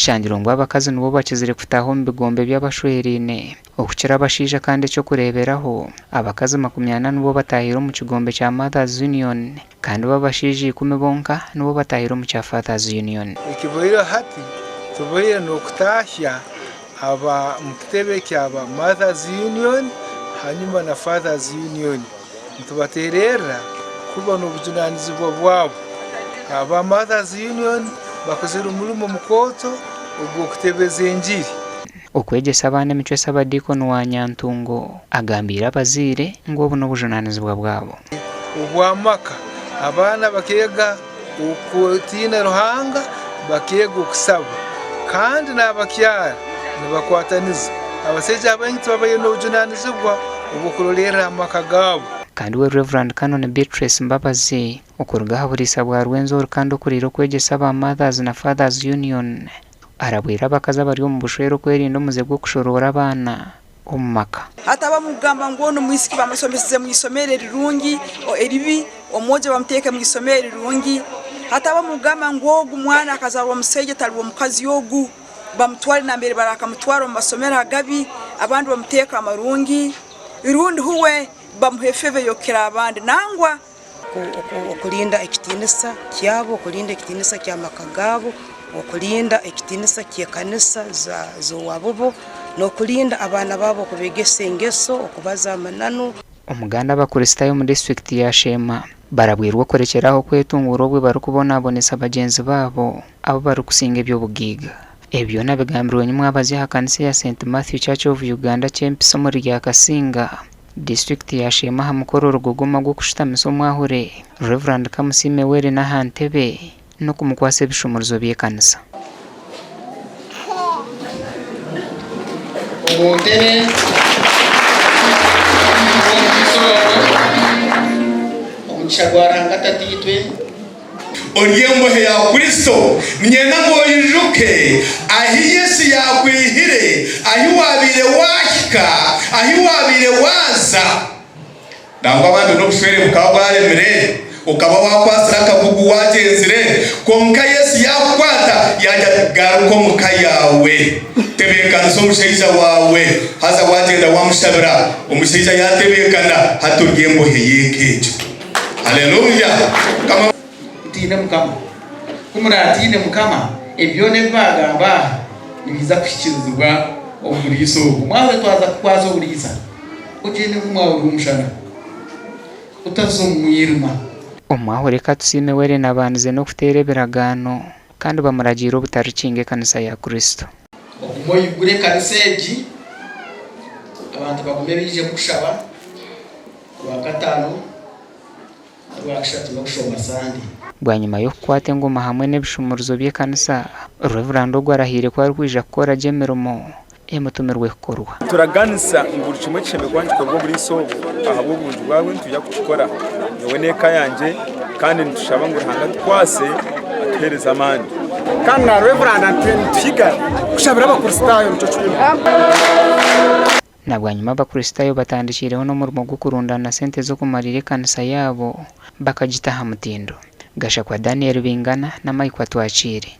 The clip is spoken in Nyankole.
Kishangirwe ngu abakazi nibo bakizire kutaaha omu bigombe by'abashweraine okukira abashaija kandi eky'okureeberaho, abakazi 40 nibo bataahire omu kigombe kya Mothers Union kandi bo abashaija ikumi bonka nibo bataahire omu kya Fathers Union. Ekibaireho hati tubaire n'okutaahya aba mu kitebe kyaba Mothers Union hanyuma na Fathers Union. Nitubateererra kuba n'obujunaanizibwa bwabo. Aba Mothers Union bakozire omurimo mukooto ogw'okutebeza engiri. Okwegyesa abaana emicwe Ssabadiikoni wa Nyantungo agambiire abazaire ngu obu n'obujunaanizibwa bwabo. Obw'amaka, abaana bakeega okutiina Ruhanga, bakeega okusaba, kandi n'abakyara nibakwataniza. Abasaija abaingi tibabaire n'obujunaanizibwa obw'okurolerra amaka gaabo. Kandi we Rev. Canon Beatrice Mbabazi okuruga aha buriisa bwa Rwenzori kandi okuriire okwegyesa aba Mothers na Fathers Union arabwire abakazi abari omu bushwere okwerinda omuze gw'okushoroora abaana omu maka. Hati abamu kugamba ngu onu omwisiki bamusomesize mu isomero erirungi eribi, omwojo bamuteeke mu isomero erirungi. Hati abamu kugamba ngu ogu mwana akazarwa omusaija tali w'omukazi ogu, bamutwale nambere barakamutwara omu masomero agabi, abandi bamuteeke amarungi, rundi huwe bamuhe efeva ey'okukira abandi. Nangwa! Okurinda ekitiinisa kyabo, okurinda ekitiinisa ky'amaka gaabo, okurinda ekitiinisa ky'ekanisa z'owabobo, n'okurinda abaana baabo okubeegesa engeso, okubaza amananu. Omuganda Abakristaayo omu disiturikiti ya Sheema barabwirwe okurekyera aho kwetunguura obwe barikubonabonesa bagyenzi baabo abu barikusinga eby'obugaiga. Ebi byona bigambirwe nyimwabazyo aha kanisa eya St Mathew Church of Uganda Kyempisi omuri Ryakasinga. Disiturikiti ya Sheema aha mukoro rugogoma gw'okushutamisa omwahure, Rev. Kamusiime Wellen aha ntebe n'okumukwatsa ebishumuruzo by'ekanisa. Omu ntebe Omugisha gwa Ruhanga Tataitwe. Ori embohe ya Kristo? Niinyenda ngu oijuke ahi Yesu yaakwihire, ahi waabaire waahika, ahi waabaire waaza. Nangwa abandi n'obushwere bukaba bwaremire, okaba waakwatsire akagugu waagyenzire, kwonka Yesu yaakukwata yaagira ati, Garuka omu ka yaawe, tebeekanisa omushaija waawe. Haza waagyenda waamushabira, omushaija yaatebeekana, hati ori embohe y'eka egyo. Haleluya! Mukama. Mutiine Mukama. Ku muraatiine Mukama, ebi byona ebi baagamba aha nibiija kuhikiirizibwa omu muriisa ogu. Mwahurira twaza kukwaza oburiisa, ogyende nk'omwahuri w'omushana, otaza omu mwirima. Omwahuri Katusiime Wellen abandize n'okuteera ebiragaano kandi bamuragiire obutarikinga ekanisa ya Kristo. Ogume oigure ekanisa egi, abantu bagume baije kukushaba. Orwakataano, Orwakashatu n'okushoma Sande. Bwanyima y'okukwata engoma hamwe n'ebishumuruzo by'ekanisa, Rev. Ogwo arahiire ku arikwija kukora gye emirimo emutumirwe kukorwa. Nituraganisa ngu buri kimwe ekishemereire kuba nikikorwa oburiisa obu ahabw'oburungi bwawe nitwija kukikora nyowe n'eka yangye kandi nitushaba ngu Ruhanga atukwase atuheereze amaani. Kandi na Rev. Nituhiga kushabira abakristaayo nikyo kimwe. Na bwanyima Abakristaayo batandikiireho n'omurimo gw'okurundaana sente z'okumariira ekanisa yaabo bakagita aha mutindo. Gashakwa Daniel Bingana na Mike Atwakiire.